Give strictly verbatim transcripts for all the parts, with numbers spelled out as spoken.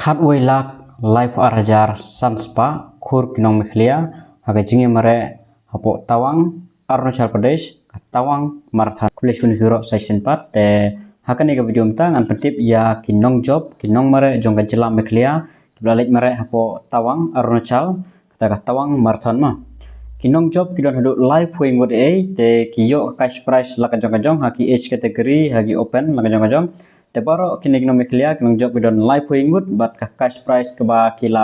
Khatwei lak laiphew ar hajar san spah khur ki nong Meghalaya ha ka jingim mareh hapoh Tawang, Arunachal Pradesh, ka Tawang Marathon. Khublei shibun ïa phi baroh sa shisien pat. Te ha kane ka video mynta ngan pyntip ïa ki nongjop, ki nongmareh jong ka jylla Meghalaya kiba la leit mareh hapoh Tawang, Arunachal, kata ka Tawang Marathon mo. Ki nongjop ki don haduh laiphew ngut ei, te ki ïoh ka cash prize la ka jong ka jong ha ki age category, ha ki open la ka jong ka jong. Te baroh kine ki nong Meghalaya ki nongjop ki don laiphew ngut bad ka cash prize kaba ki la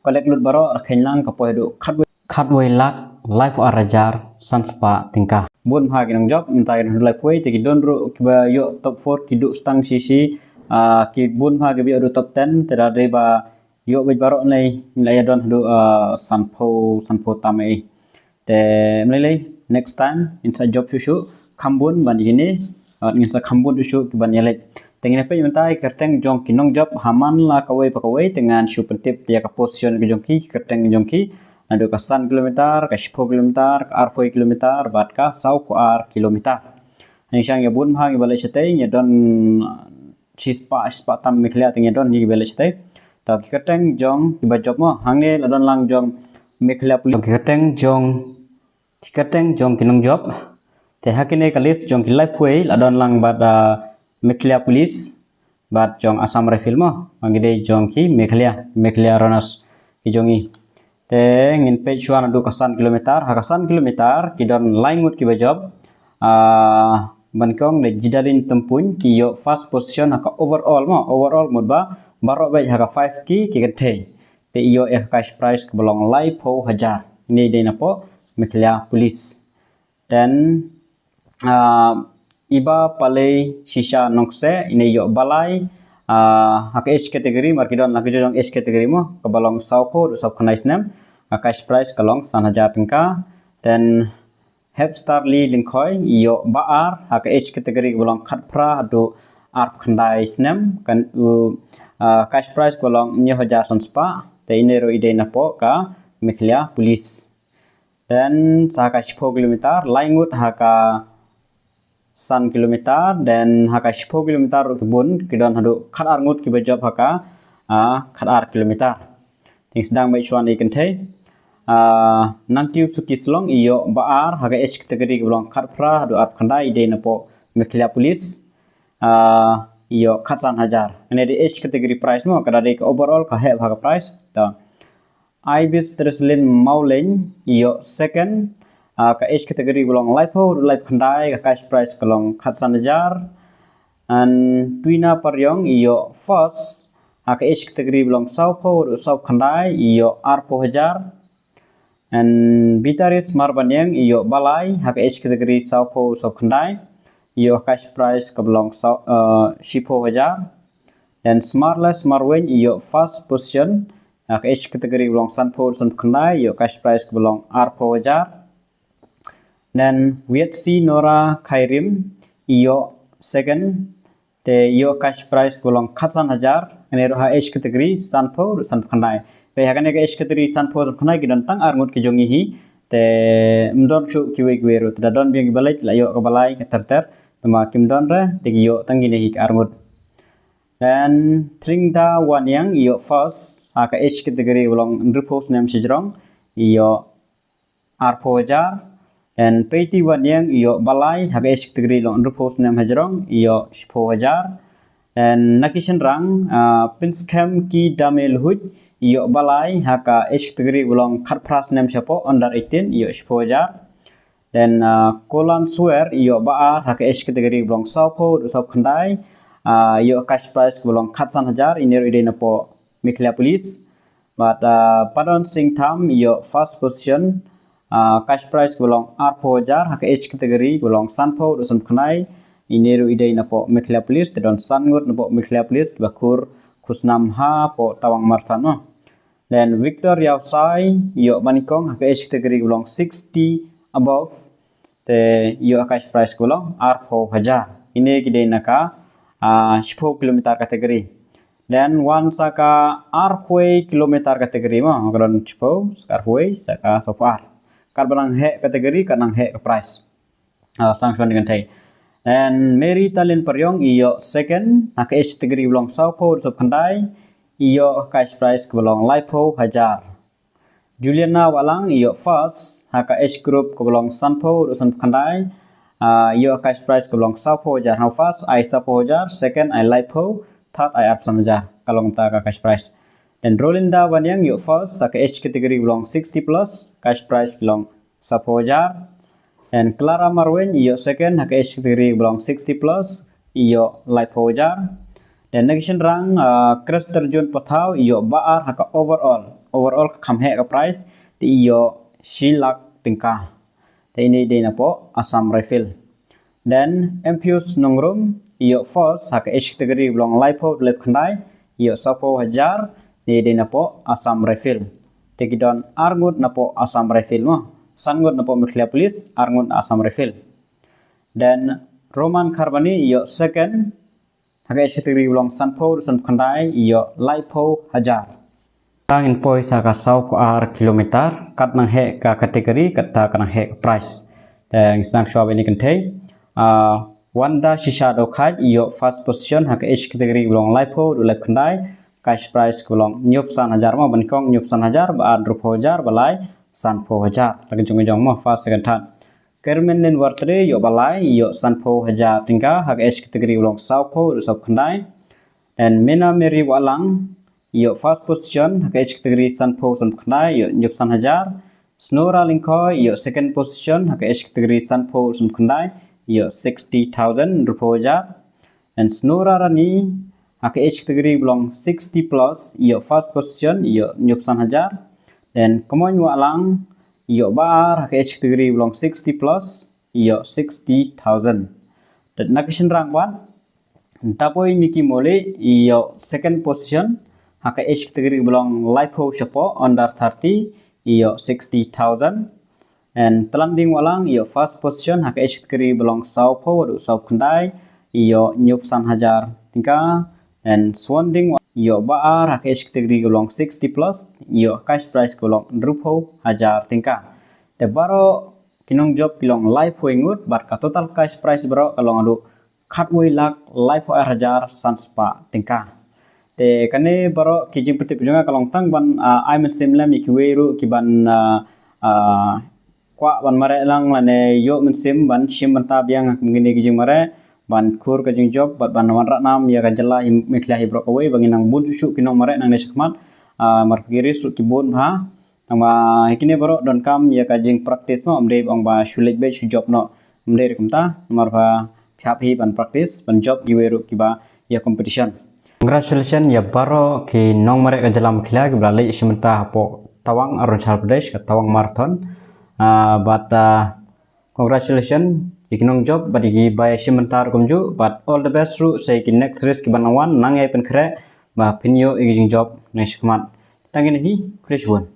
collect lut baroh, la kheiñ lang ka poi haduh khatwei, khatwei lak laiphew ar hajar san spah tyngka. Bun bha ki nongjop mynta ki don haduh laiphew, te ki don ruh kiba ïoh top four ki duh stang shi shi. Ah, ki bun bha kiba ïoh haduh top ten, te da dei ba ïoh beit baroh ne la ïa don haduh, ah, sanphew, sanphew tam ei. Te ym lei lei, next time ngin sa jop shuh shuh kham bun ban ïa kine, ah, ngin sa kham bun shuh shuh ki ban ïaleit. Te ngin ïa peit mynta ïa ka kyrteng jong ki nongjop ha man la kawei pa kawei, te ngan shu pyntip ïa ka position ka jong ki, ki kyrteng jong ki. Naduh ka san kilometer, ka shiphew kilometer, ka arphew kilometer bad ka sawphew ar kilometer. Ngi shang ïa bun bha ngi ba leit shatei, ngi don, ah, shispah, shispah tam Meghalaya te ngi don ngi ba leit shatei. To ki kyrteng jong kiba jop mo, hangne la don lang jong Meghalaya Police. To ki kyrteng jong, ki kyrteng jong ki nongjop. Te ha kine ka list jong ki laiphew la don lang bad, ah, Meghalaya Police bad jong Assam Rifle mo, ba ngi dei jong ki Meghalaya, Meghalaya Runners ki jong ngi. Te ngin peit shuwa naduh ka san kilometer, ha ka san kilometer ki don lai ngut kiba jop. Ah, ban kong da Jidalin Tympun, ki ïoh first position ha ka overall mo, overall mut ba baroh beit ha ka five K ki kynthei. Te ïoh ïa ka cash prize kaba long laiphew hajar. Ine i dei napoh Meghalaya Police. Then, ah, Iba Palei Shisha Nongkseh, ine ïoh ba lai, ah, ha ka age category, mar ki don la ki jong age category mo, kaba long sawphew haduh sawphew khyndai snem, ka cash prize ka long san hajar tyngka. Then Hepstarly Lyngkhoi ïoh ba ar ha ka age category kaba long khatphra haduh arphew khyndai snem, kan u, ah, cash prize kaba long hynñiew hajar san spah. Te ine ruh i dei napoh ka Meghalaya Police. Then sa ka shiphew kilometer, lai ngut ha ka san kilometer, then ha ka shiphew kilometer ruh ki bun, ki don haduh khatar ngut kiba jop ha ka, ah, khatar kilometer. Te ngin sdang beit shuwa na i kynthei. Ah, Nangtiew Suki Slong ïoh ba ar ha ka age category kaba long khatphra haduh arphew khyndai, i dei napoh Meghalaya Police. Ah, ïoh khatsan hajar. Ine dei age category prize mo, ka da dei ka overall ka heh bha ka prize. To. Ibis Treslin Mawleng ïoh second, ah, ka age category kaba long laiphew haduh laiphew khyndai, ka cash prize ka long khatsan hajar. And Twina Pariong ïoh first, ah, ka age category kaba long sawphew haduh sawphew khyndai, ïoh arphew hajar. And Bitaris Marbaniang ïoh ba lai ha ka age category sawphew sawphew khyndai, ïoh cash prize kaba long saw, eh, shiphew hajar. Then Smartless Marwein ïoh first position ha ka age category kaba long sanphew sanphew khyndai, ïoh cash prize kaba long arphew hajar. Then Wietsi Nora Khairim ïoh second, te ïoh cash prize kaba long khatsan hajar, ine ruh ha age category sanphew haduh sanphew khyndai. Te ha kane ka age category sanphew sanphew khyndai ki don tang ar ngut ki jong ngi hi, te ym don shuh kiwei kiwei ruh, te da don biang kiba leit la ïoh kaba lai ka ter ter, te ma kim don re, te ki ïoh tang kine hi ki ar ngut. Then Tringda Waniang ïoh first ha ka age category kaba long hynriewphew snem shajrong, ïoh arphew hajar. And Peiti Waniang ïoh ba lai ha ka age category long hynriewphew snem hajrong, ïoh shiphew hajar. And na ki shynrang, ah, Pynskhem Ki Dame Luhuit ïoh ba lai ha ka age category kaba long khatphra snem shapoh, under eighteen, ïoh shiphew hajar. Then, ah, Kolan Swer ïoh ba ar ha ka age category kaba long sawphew haduh sawphew khyndai, ah, ïoh cash prize kaba long khatsan hajar, ine ruh i dei napoh Meghalaya Police. Bad, ah, Padon Singh Tham ïoh first position, ah, cash prize kaba long arphew hajar ha ka age category kaba long sanphew haduh sanphew khyndai, ine ruh i dei napoh Meghalaya Police, te don san ngut napoh Meghalaya Police kiba khur khusnam hapoh Tawang Marathon mo. Then Victor Yausai ïoh ba nyngkong ha ka age category kaba long sixty above, te ïoh cash prize kaba long arphew hajar. Ine ki dei na ka, ah, shiphew kilometer category. Then wan sa ka arphew kilometer category mo, ka don shiphew, sa ka arphew, sa ka sawphew ar. Katba nang heh category, kat nang heh ka prize. Ah, sdang shuwa na i kynthei. Then Mary Talin Pariong ïoh second ha ka age category kaba long sawphew haduh sawphew khyndai, ïoh cash prize kaba long laiphew hajar. Juliana Wahlang ïoh first ha ka age group kaba long sanphew haduh sanphew khyndai, ah, ïoh cash prize kaba long sawphew hajar. Ha first ai sawphew hajar, second ai laiphew, third ai arphew san hajar. Ka long ta ka cash prize. Then Rolinda Waniang ïoh first ha ka age category kaba long sixty plus, cash prize ka long sawphew hajar. Then Clara Marwein ïoh second ha ka age category kaba long sixty plus, ïoh laiphew hajar. Then na ki shynrang, ah, Christerjun Pathaw ïoh ba ar ha ka overall. Overall ka kham heh ka prize, te ïoh shi lak tyngka. Te ine dei napoh Assam Rifle. Then Empius Nongrum ïoh first ha ka age category kaba long laiphew haduh laiphew khyndai, ïoh sawphew hajar, ine dei napoh Assam Rifle. Te ki don ar ngut napoh Assam Rifle mo. San ngut napoh Meghalaya Police, ar ngut Assam Rifle. Then Roman Kharbani ïoh second ha ka age category kaba long sanphew haduh sanphew khyndai, ïoh laiphew hajar. Tang ngin poi sa ka sawphew ar kilometer, kat nang heh ka category, kat ta ka nang heh ka prize. Te ngin sdang shuwa bad ine i kynthei. Ah, Wanda Shisha Dokhaj ïoh first position ha ka age category kaba long laiphew haduh laiphew khyndai, cash prize kaba long hynñiewphew san hajar mo, ba nyngkong hynñiewphew san hajar, ba ar hynriewphew hajar, ba lai sanphew hajar. La ka jong ka jong mo, first, second, third. Kermenlin Wartre ïoh ba lai, ïoh sanphew hajar tyngka ha ka age category kaba long sawphew haduh sawphew khyndai. Then Mena Mary Wahlang ïoh first position ha ka age category sanphew sanphew khyndai, ïoh hynñiewphew san hajar. Snora Lyngkhoi ïoh second position ha ka age category sanphew sanphew khyndai, ïoh sixty thousand, hynriewphew hajar. Then Snora Rani ha ka age category kaba long sixty plus ïoh first position, ïoh hynñiewphew san hajar. Then Kmoin Wahlang ïoh ba ar ha ka age category kaba long sixty plus, ïoh sixty thousand. Te na ki shynrang pat, Ntapoi Miki Moli ïoh second position ha ka age category kaba long laiphew shapoh, under thirty, ïoh sixty thousand. And Tlanding Wahlang ïoh first position ha ka age category kaba long sawphew haduh sawphew khyndai, ïoh hynñiewphew san hajar tyngka. And Swanding Wa- ïoh ba ar ha ka age category kaba long sixty plus, ïoh cash prize kaba long hynriewphew hajar tyngka. Te baroh ki nongjop ki long laiphew ngut, bad ka total cash prize baroh ka long haduh khatwei lak laiphew ar hajar san spah tyngka. Te kane baroh ki jingpyntip jong nga ka long tang ban, ah, ai mynsiem lem ïa kiwei ruh ki ban, ah, ah, kwah ban mareh lang lane ïoh mynsiem ban shim bynta biang ha kine ki jingmareh, ban khur ka jingjop bad ban wanrah nam ïa ka jylla hi Meghalaya hi baroh kawei, ba ngin nang bun shuh shuh ki nongmareh nangne shakhmat, ah, namar ki risk ruh ki bun bha. Tangba ha kine baroh donkam ïa ka jingpractice noh, ym dei ba ong ba shu leit beit shu jop noh, ym dei ruh kumta, namar ba phi hap hi ban practice, ban jop kiwei ruh kiba ïa competition. Congratulations ïa baroh ki nongmareh ka jylla Meghalaya kiba la leit shim bynta hapoh Tawang, Arunachal Pradesh, ka Tawang Marathon. Ah, bad, ah, congratulations ïa ki nongjop bad ïa kiba ïa shim bynta ruh kumjuh, bad all the best ruh sa ïa ki next race kiban nang wan, nang ïai pynkhreh ba phin ïoh ïa ki jingjop nang shakhmat. Tang kine hi, khublei shibun.